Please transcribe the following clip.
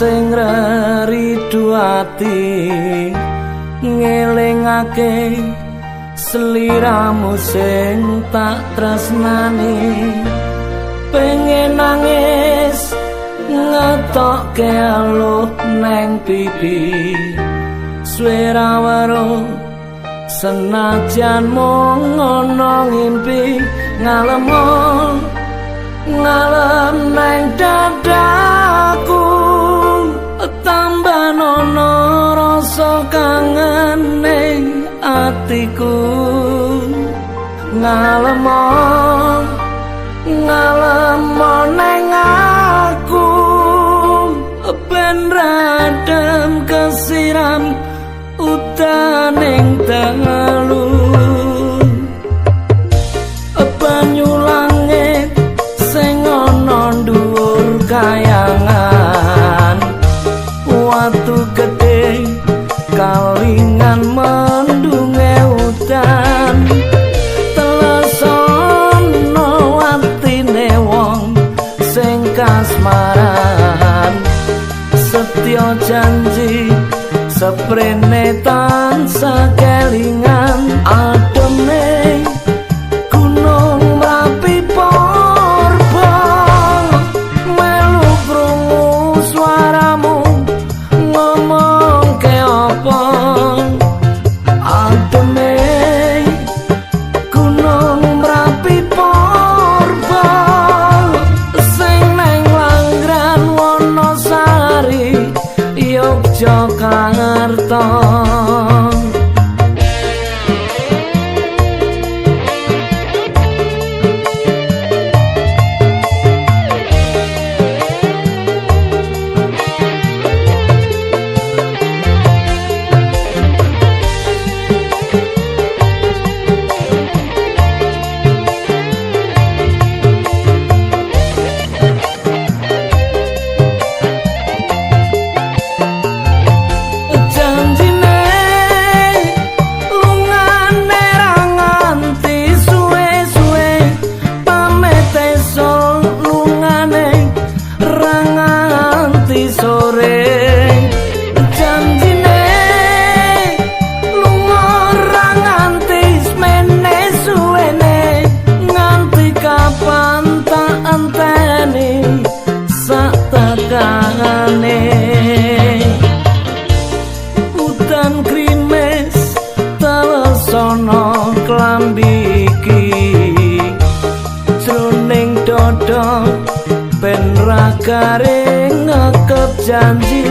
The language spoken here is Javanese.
sing reridu ati ngelingake sliramu sing tak tresnani. Pengen nangis ngetokke aluh neng pipi, suwe ra weruh senajan mung ana ngimpi. Ngalemo ngalem neng dadaku, tambah nono rasa kangen ning atiku. Ngalemo ngalemo neng aku, ben radem kesiram utaning dalu. Banyu langit sing ana dhuwur kayangan, watu gedhe kalingan mendunge udan. Telesono atine wong sing kasmaran, setya janji seprene tansah kelingan. Ademe Gunung Merapi Purba, melu krungu suaramu ngomong ke apa. Ademe Gunung Merapi Purba, sing neng Langran Wonosari Yogyakarta. Udan krimes telesono klambi iki, jroning dada ben ra garing ngekep janji.